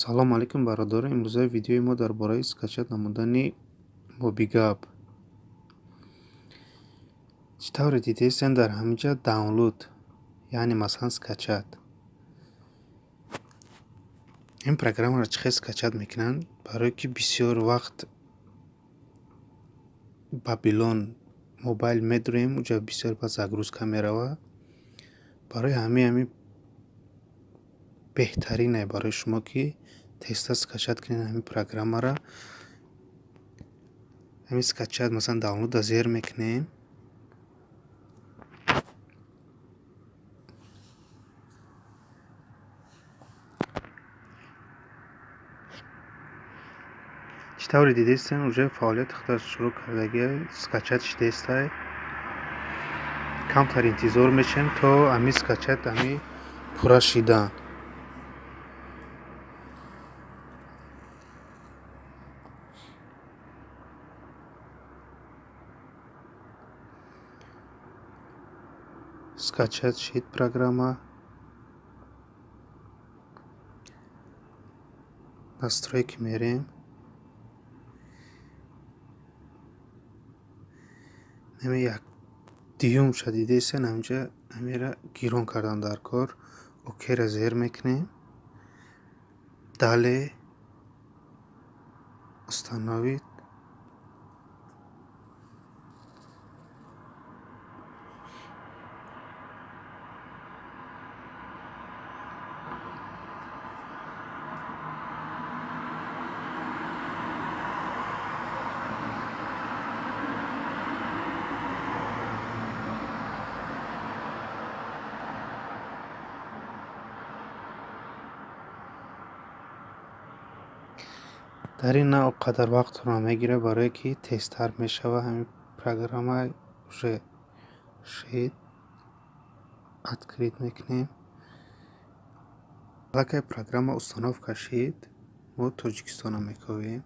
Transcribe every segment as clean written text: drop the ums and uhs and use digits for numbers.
Салом алейкум, бародарон. Имрӯзаи видеои мо дар бораи скачать намудани Мобигап. Чӣ тавре дидестен, дар ҳаминҷа download, яъне масалан скачать. Ин программаро чӣ хел скачать мекунанд? Барое ки бисёр вақт Бабилон мобайл медурем, уҷа бисёр ба загрузка меравад. Барои ҳамин беҳтарине барои шумо, ки тезтар скачать кунед ҳамин программаро. Ҳамин скачать, масалан download а зер мекунем. Чӣ тавре дидестен, уже фаъолияти худро шурӯъ кардагия, скачать шидестай. Камтар интизор мешавем, то ҳамин скачать ҳамин пурра шидан. Скачать шид программа. Настройки мерем. Ҳамин як дуюмша дидестен, ҳаминҷа ҳаминро гирон кардан дар кор. Окейро зер мекунем. Далее, установить. Дар ин на он қадар вақтро мегирад, барое ки тезтар мешавад ҳамин программа. Уже шид, открыть мекунем. Аллакай программа установка шид, мо Тоҷикистонро мекобем.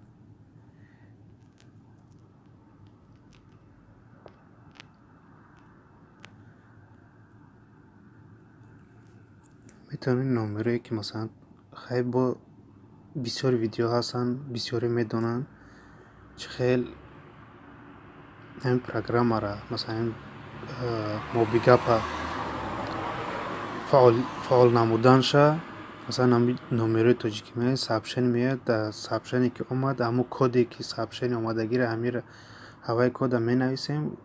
Метавонем номерое, ки масалан хай бо бисёр видео ҳастанд, бисёре медонанд, чӣ хел ҳамин программаро, масалан Мобигапа фаъол намуданша. Масалан, ҳамин номерои тоҷикӣ меояд, сообщение меояд. Дар сообщение ки омад, ҳамун коде ки сообщение омадагиро, ҳаминро, ҳаваи кода менависем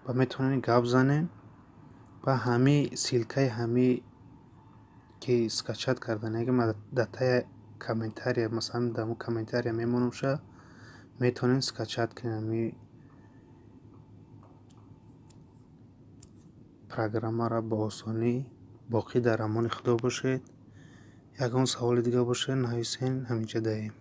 ва метавонем гап занем. Ва ҳамин ссылкаи ҳамин ки скачать карданаги ман дар таи комментария, масалан дар ҳамун комментария мемонамша, метавонем скачать кунем ҳамин программаро ба осонӣ. Боқӣ дар амони Худо бошед. Ягон саволи дига бошад, нависен, ҳаминҷа даем.